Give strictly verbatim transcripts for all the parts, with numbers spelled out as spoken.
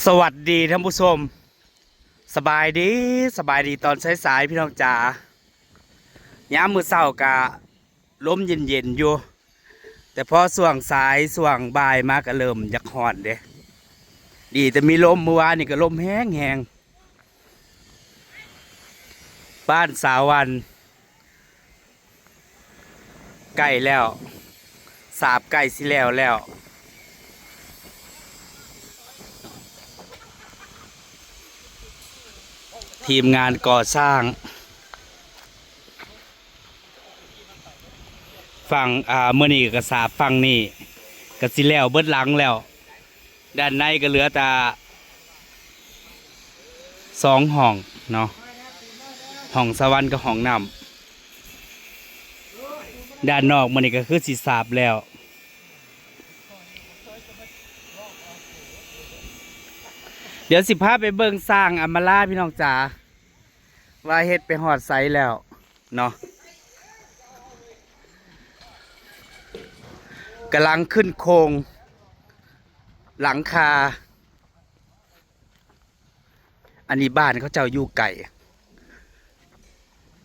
สวัสดีท่านผู้ชม สบายดี สบายดีตอนสายๆ พี่น้องจ๋า ยามมื้อเช้ากะลมเย็นๆ อยู่ แต่พอช่วงสายช่วงบ่ายมาก็เริ่มอยากร้อนเด้ ดีแต่มีลม มื้อวานนี่ก็ลมแฮงๆ บ้านสาวัน ใกล้แล้ว สาบใกล้สิแล้วแล้ว ทีมงานก่อสร้าง ฝั่ง อ่า มื้อนี้ก็สาบฝั่งนี้ ก็สิแล้วเบิดหลังแล้ว ด้านในก็เหลือแต่สองห้องเนาะ ห้องสาวันกับห้องน้ำ ด้านนอกมื้อนี้ก็คือสิสาบแล้ว เดี๋ยวสิพาไปเบิ่งสร้างอำมาลาพี่น้องจ๋า ว่าเฮ็ดไปฮอดไสแล้วเนาะ กำลังขึ้นโครงหลังคา อันนี้บ้านเขาเจ้าอยู่ไกล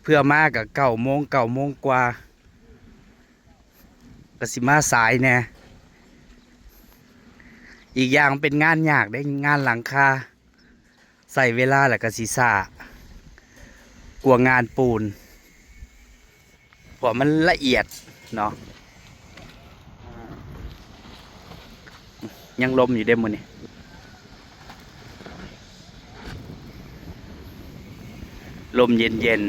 เพื่อมาก็เก้าโมง เก้าโมงกว่า ก็สิมาสายแหน่ อีกอย่างเป็นงานยากเด้ งานหลังคา ใช้เวลาแล้วก็สิช้ากว่างานปูน เพราะมันละเอียดเนาะ ยังลมอยู่เด้มื้อนี้ ลมเย็นๆ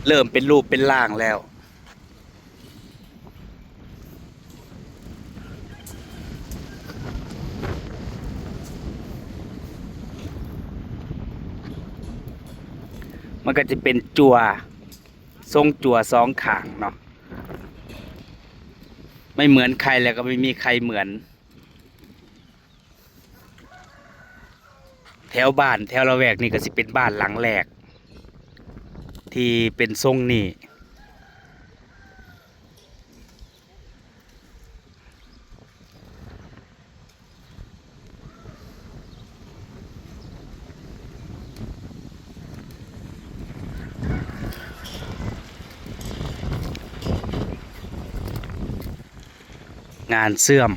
เริ่มเป็นรูปเป็นร่างแล้ว มันก็จะเป็นจั่ว ทรงจั่วสองข้างเนาะ ไม่เหมือนใครแล้วก็ไม่มีใครเหมือน แถวบ้านแถวละแวกนี่ก็สิเป็นบ้านหลังแรก ที่เป็นทรงนี้ งานเชื่อม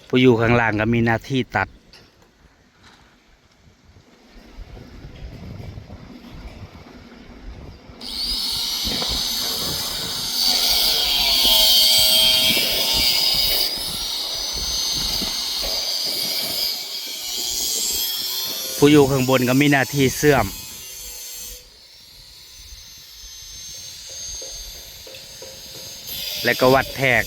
ผู้อยู่ข้างล่างก็มีหน้าที่ตัด ผู้อยู่ข้างบนก็มีหน้าที่เชื่อม และก็วัดแทก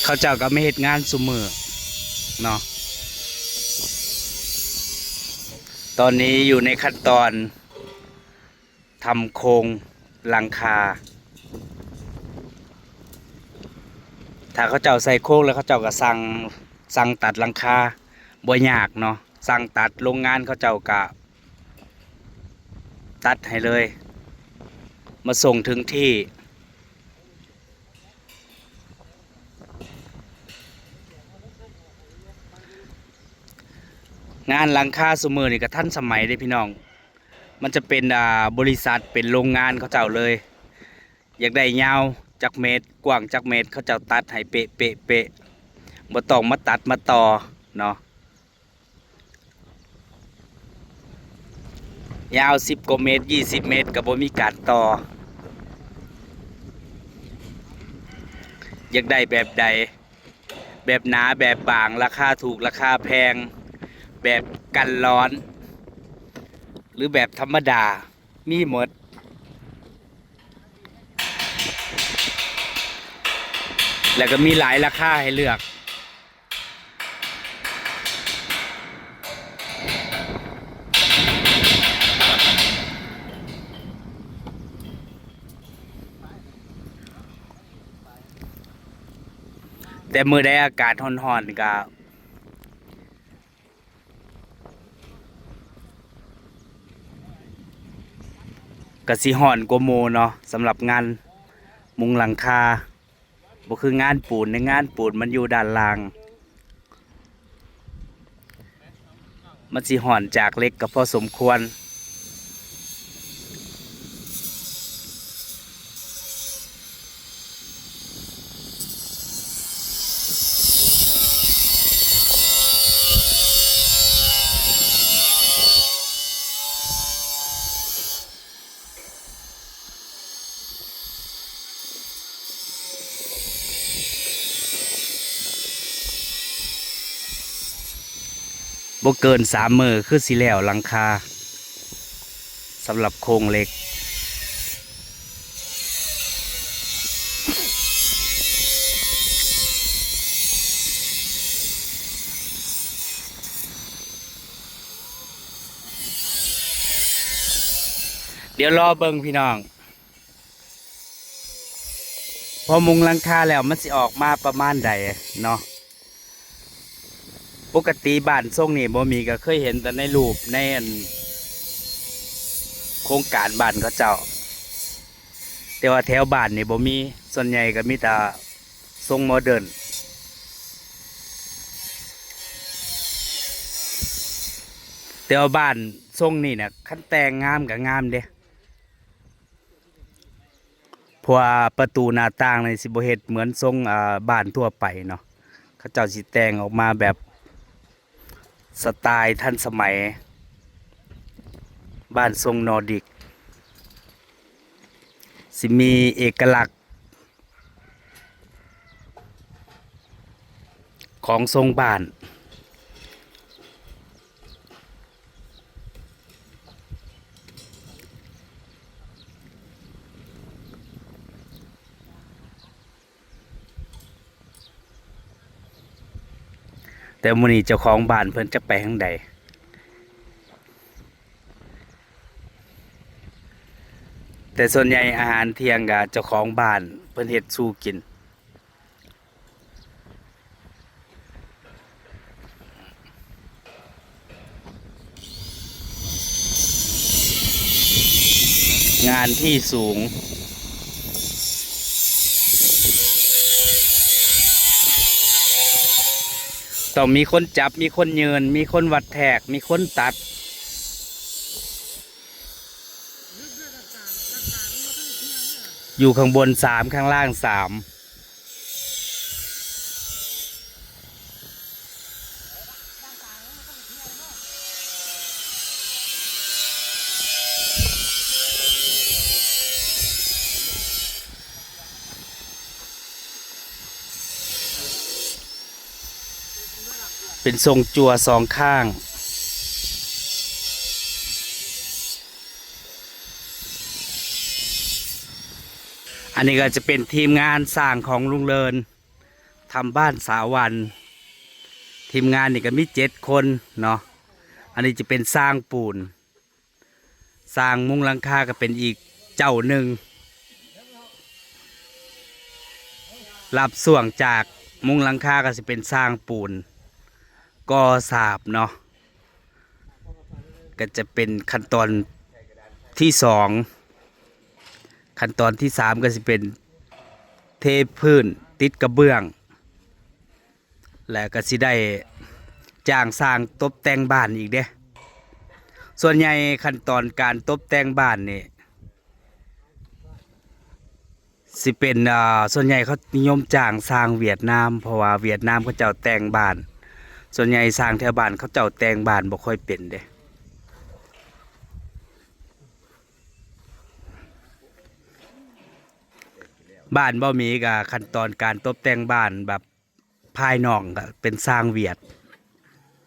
เขาเจ้าก็มาเฮ็ดงานซุมื้อเนาะ ตอนนี้อยู่ในขั้นตอนทำโครงหลังคา ถ้าเขาเจ้าใส่โครงแล้วเขาเจ้าก็สั่ง สั่งตัดหลังคา บ่ยากเนาะ สั่งตัด โรงงานเขาเจ้าก็ตัดให้เลย มาส่งถึงที่ งานหลังคาซุมื้อนี่ก็ทันสมัยเด้พี่น้อง มันจะเป็น อ่า บริษัท เป็นโรงงานเขาเจ้าเลย อยากได้ยาวจักเมตร กว้างจักเมตร เขาเจ้าตัดให้เป๊ะเป๊ะเป๊ะ บ่ต้องมาตัดมาต่อเนาะ ยาวสิบกว่าเมตร ยี่สิบเมตร ก็บ่มีการต่อ อยากได้แบบใด แบบหนา แบบบาง ราคาถูก ราคาแพง แบบกันร้อน หรือแบบธรรมดา มีหมด แล้วก็มีหลายราคาให้เลือก แต่มื้อใดอากาศร้อนๆ ก็ ก็สิร้อนกว่าหมู่เนาะ สำหรับงานมุงหลังคา บ่คืองานปูนเด้ งานปูนมันอยู่ด้านล่าง มันสิฮ้อนจากเหล็กก็พอสมควร บ่เกินสามมื้อคือสิแล้วหลังคา สำหรับโครงเหล็ก เดี๋ยวรอเบิ่งพี่น้อง พอมุงหลังคาแล้วมันสิออกมาประมาณใดเนาะ ปกติบ้านทรงนี้บ่มี ก็เคยเห็นแต่ในรูปในอันโครงการบ้านเขาเจ้า แต่ว่าแถวบ้านนี่บ่มี ส่วนใหญ่ก็มีแต่ทรงโมเดิร์น แต่ว่าบ้านทรงนี้น่ะ คันแต่งงามก็งามเด้ เพราะว่าประตูหน้าต่างนี่สิบ่เฮ็ดเหมือนทรง อ่า บ้านทั่วไปเนาะ เขาเจ้าสิแต่งออกมาแบบสไตล์ทันสมัย บ้านทรงนอร์ดิก สิมีเอกลักษณ์ ของทรงบ้าน แต่มื้อนี้เจ้าของบ้านเพิ่นจักไปทางใด แต่ส่วนใหญ่อาหารเที่ยงก็เจ้าของบ้านเพิ่นเฮ็ดสู่กิน งานที่สูง ต้องมีคนจับ มีคนยืน มีคนวัดแทก มีคนตัด อยู่ข้างบนสาม ข้างล่างสาม เป็นทรงจั่วสองข้าง อันนี้ก็จะเป็นทีมงานช่างของลุงเลิน ทำบ้านสาวัน ทีมงานนี่ก็มีเจ็ดคนเนาะ อันนี้จะเป็นช่างปูน ช่างมุงหลังคาก็เป็นอีกเจ้าหนึ่ง รับช่วงจากมุงหลังคาก็สิเป็นช่างปูน ก่อฉาบเนาะ ก็จะเป็นขั้นตอนที่สอง ขั้นตอนที่สามก็สิเป็นเทพื้น ติดกระเบื้อง และก็สิได้จ้างช่างตบแต่งบ้านอีกเด้ ส่วนใหญ่ขั้นตอนการตบแต่งบ้านนี่ สิเป็น อ่า ส่วนใหญ่เขานิยมจ้างช่างเวียดนาม เพราะว่าเวียดนามเขาเจ้าแต่งบ้าน ส่วนใหญ่ช่างแถวบ้านเขาเจ้าแต่งบ้านบ่ค่อยเป็นเด้ บ้านบ่มีก็ขั้นตอนการตบแต่งบ้านแบบ ภายนอกก็เป็นช่างเวียด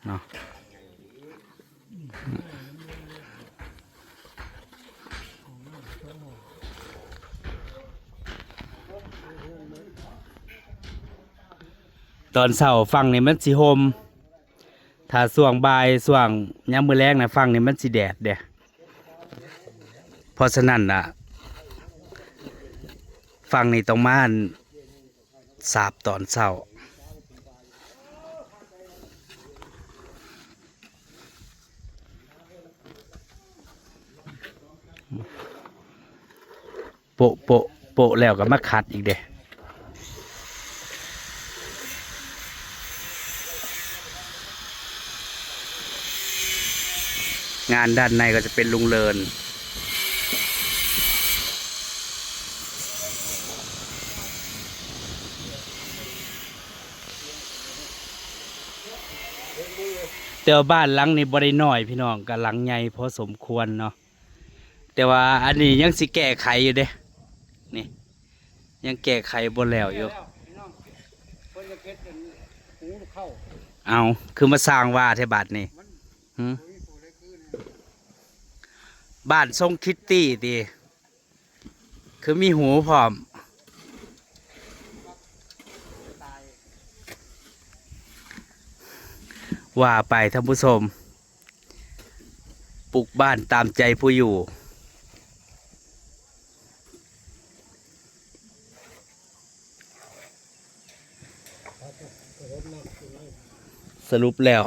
เนาะ ตอนเช้าฝั่งนี้มันสิห่ม ถ้าช่วงบ่าย ช่วงยามมื้อแลงน่ะ ฝั่งนี้มันสิแดดเด้ เพราะฉะนั้นน่ะ ฝั่งนี้ต้องมา สาบตอนเช้า โปะโปะโปะแล้วก็มาขัดอีกเด้ งานด้านในก็จะเป็นลุงเลิน แต่ว่าบ้านหลังนี้บ่ได้น้อยพี่น้อง ก็หลังใหญ่พอสมควรเนาะ แต่ว่าอันนี้ยังสิแก้ไขอยู่เด้ นี่ ยังแก้ไขบ่แล้วอยู่ เพิ่นจะเฮ็ดเป็นหูเข้า เอา คือมาสร้างว่าแท้บาดนี่ มัน หึ บ้านทรงคิตตี้ติ คือมีหูพร้อม ว่าไปท่านผู้ชม ปลูกบ้านตามใจผู้อยู่ สรุปแล้ว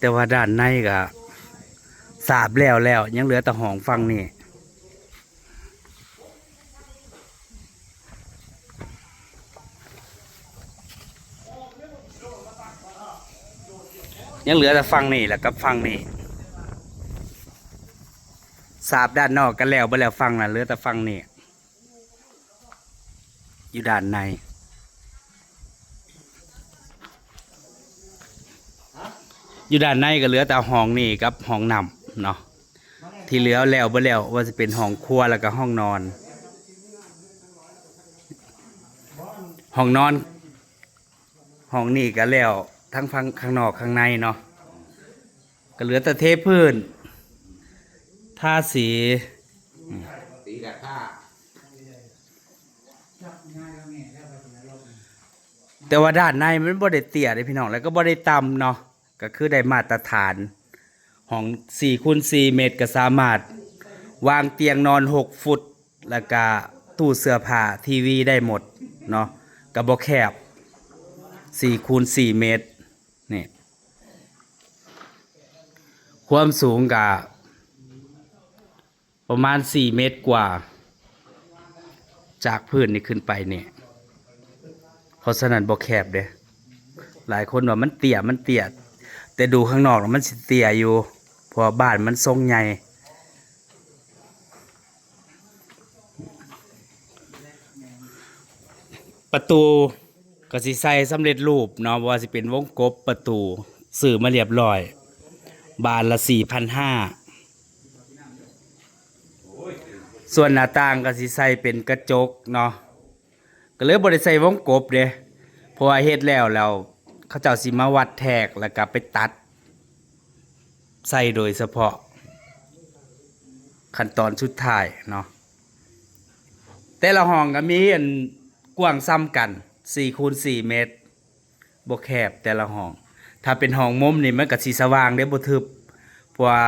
แต่ว่าด้านในก็สาบแล้วแล้ว ยังเหลือแต่ห้องฝั่งนี้ ยังเหลือแต่ฝั่งนี้แหละกับฝั่งนี้ สาบด้านนอกกันแล้วบ่แล้วฝั่งนั้น เหลือแต่ฝั่งนี้ อยู่ด้านใน อยู่ด้านในก็เหลือแต่ห้องนี้กับห้องน้ำเนาะ ที่เหลือแล้วบ่แล้ว ว่าจะเป็นห้องครัวแล้วก็ห้องนอน ห้องนอน ห้องนี้ก็แล้วทั้งฝั่งข้างนอกข้างในเนาะ ก็เหลือแต่เทพื้น ทาสี ตีราคา แต่ว่าด้านในมันบ่ได้เตี้ยเด้พี่น้อง แล้วก็บ่ได้ต่ำเนาะ ก็คือได้มาตรฐาน ห้องสี่คูณสี่เมตร ก็สามารถวางเตียงนอนหกฟุต แล้วก็ตู้เสื้อผ้า ทีวีได้หมดเนาะ ก็บ่แคบ สี่คูณสี่เมตร นี่ ความสูงก็ ประมาณสี่เมตรกว่า จากพื้นนี่ขึ้นไปนี่ เพราะฉะนั้นบ่แคบเด้ หลายคนว่ามันเตี้ย มันเตี้ย แต่ดูข้างนอกแล้วมันสิเตี้ยอยู่ เพราะว่าบ้านมันทรงใหญ่ ประตูก็สิใส่สำเร็จรูปเนาะ บ่ว่าสิเป็นวงกบ ประตู ซื้อมาเรียบร้อย บานละสี่พันห้า ส่วนหน้าต่างก็สิใส่เป็นกระจกเนาะ ก็เลยบ่ได้ใส่วงกบเด้ เพราะว่าเฮ็ดแล้วแล้ว เขาเจ้าสิมาวัดแทกแล้วก็ไปตัด ใส่โดยเฉพาะ ขั้นตอนสุดท้ายเนาะ แต่ละห้องก็มีอันกว้างส่ำกัน สี่คูณสี่เมตร บ่แคบแต่ละห้อง ถ้าเป็นห้องมุมนี่มันก็สิสว่างเด้ บ่ทึบ เพราะว่า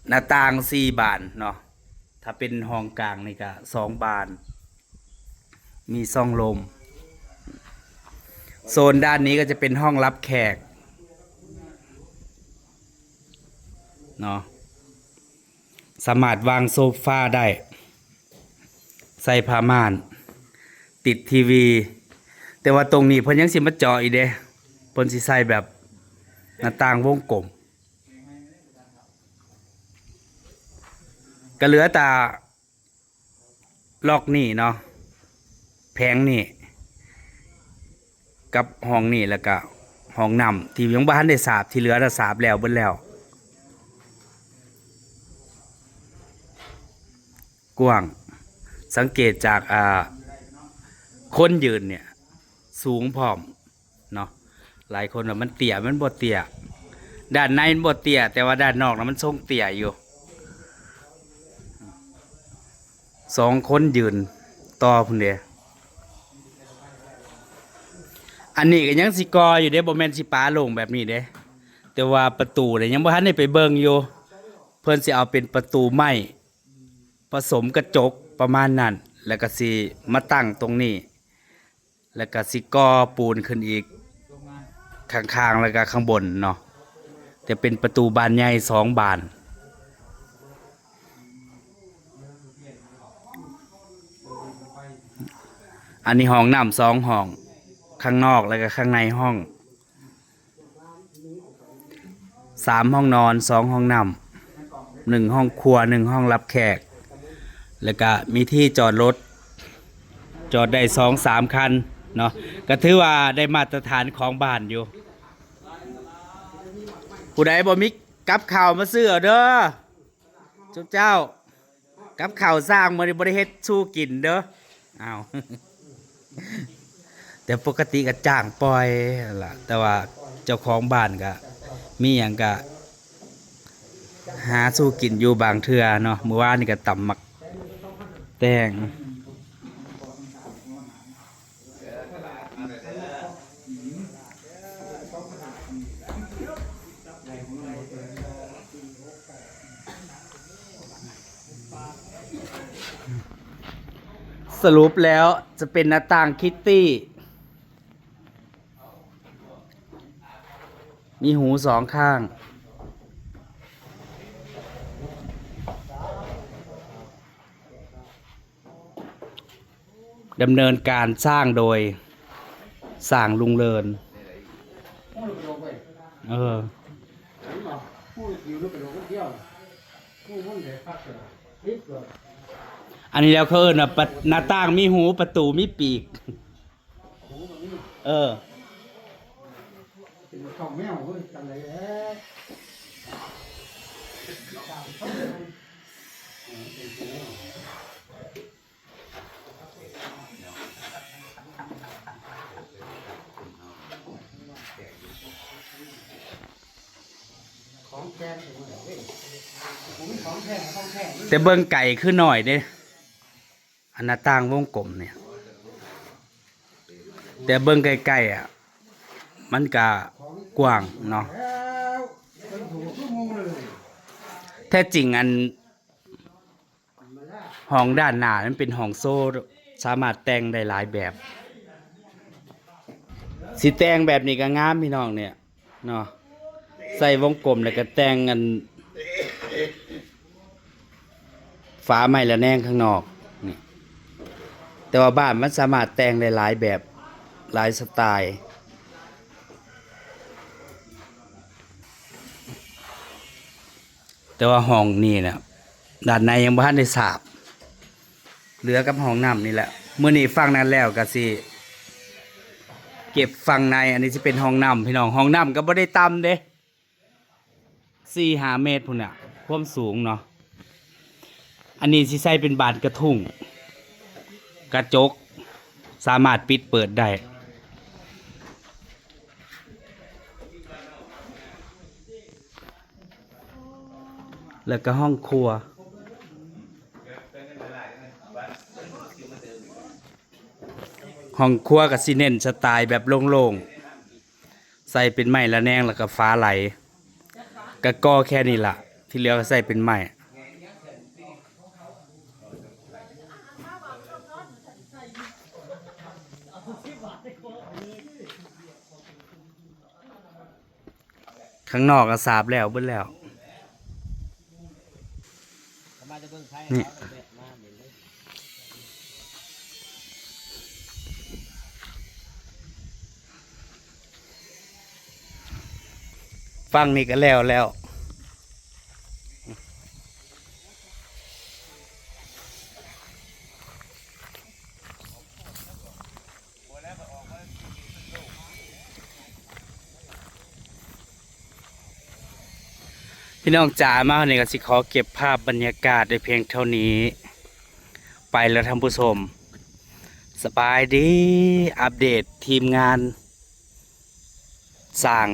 หน้าต่างสี่บานเนาะ ถ้าเป็นห้องกลางนี่ก็สองบาน มีช่องลม โซนด้านนี้ก็จะเป็นห้องรับแขกเนาะ สามารถวางโซฟาได้ ใส่ผ้าม่าน ติดทีวี แต่ว่าตรงนี้เพิ่นยังสิมาเจาะอีกเด้ เพิ่นสิใส่แบบหน้าต่างวงกลม ก็เหลือแต่ล็อกนี่เนาะ แผงนี่ กับห้องนี่ แล้วก็ห้องน้ำที่ยังบ่ทันได้สาบ ที่เหลือน่ะสาบแล้วเบิดแล้ว กว้าง สังเกตจาก อ่า คนยืนเนี่ย สูงพร้อมเนาะ หลายคนว่ามันเตี้ย มันบ่เตี้ย ด้านในมันบ่เตี้ย แต่ว่าด้านนอกน่ะมันทรงเตี้ยอยู่ สองคนยืนต่อพุ้นเด้ อันนี้ก็ยังสิก่ออยู่เด้ บ่แม่นสิปาโล่งแบบนี้เด้ แต่ว่าประตูเนี่ยยังบ่ทันได้ไปเบิ่งอยู่ เพิ่นสิเอาเป็นประตูไม้ผสมกระจก ประมาณนั้น แล้วก็สิมาตั้งตรงนี้ แล้วก็สิก่อปูนขึ้นอีก ข้างๆ แล้วก็ข้างบนเนาะ จะเป็นประตูบานใหญ่สองบาน อันนี้ห้องน้ำสองห้อง ข้างนอกแล้วก็ข้างในห้อง สามห้องนอน สองห้องน้ำ หนึ่งห้องครัว หนึ่งห้องรับแขก แล้วก็มีที่จอดรถ จอดได้สองสามคันเนาะ ก็ถือว่าได้มาตรฐานของบ้านอยู่ ผู้ใดบ่มีกับข้าวมาซื้อเอาเด้อ จุ๊บเจ้า กับข้าวสร้างมื้อนี้บ่ได้เฮ็ดสู่กินเด้อ อ้าว แต่ปกติก็จ้างปล่อยนั่นล่ะ แต่ว่าเจ้าของบ้านก็มีหยังก็หาสู่กินอยู่บางเทื่อเนาะ มื้อวานนี่ก็ตำหมากแตง สรุปแล้วจะเป็นหน้าต่างคิตตี้ มีหูสองข้าง ดำเนินการสร้างโดย สร้างลุงเลิน เออ อันนี้แล้วเขาเอิ้นว่าปะ หน้าต่างมีหู ประตูมีปีก เออ เป็นของแมวเว้ย จังเลยแหละ ของแท้ แต่เบิ่งไกลคือน้อยเด้ อันหน้าต่างวงกลมเนี่ย แต่เบิ่งใกล้ๆ อ่ะ มันก็กว้างเนาะ แท้จริงอัน ห้องด้านหน้ามันเป็นห้องโชว์ สามารถแต่งได้หลายแบบ สิแต่งแบบนี้ก็งามพี่น้องเนี่ยเนาะ ใส่วงกลมแล้วก็แต่งอัน ฝาไม้ระแนงข้างนอกนี่ แต่ว่าบ้านมันสามารถแต่งได้หลายแบบ หลายสไตล์ แต่ว่าห้องนี่นะ ด้านในยังบ่ทันได้สาบ เหลือกับห้องน้ำนี่แหละ มื้อนี้ฝั่งนั้นแล้วก็สิ เก็บฝั่งใน อันนี้สิเป็นห้องน้ำพี่น้อง ห้องน้ำก็บ่ได้ต่ำเด้ สี่ห้าเมตรพุ้นน่ะ ความสูงเนาะ อันนี้สิใส่เป็นบานกระทุ้ง กระจก สามารถปิดเปิดได้ แล้วก็ห้องครัว ห้องครัวก็สิเน้นสไตล์แบบโล่งๆ ใส่เป็นไม้ระแนงแล้วก็ฝาไหล ก็ก่อแค่นี้ล่ะ ที่เหลือก็ใส่เป็นไม้ ข้างนอกก็สาบแล้วเบิดแล้ว นี่ ฝั่งนี้ก็แล้วแล้ว พี่น้องจ๋า มาวันนี้ก็สิขอเก็บภาพบรรยากาศได้เพียงเท่านี้ ไปแล้วท่านผู้ชม สบายดี อัปเดตทีมงานสร้าง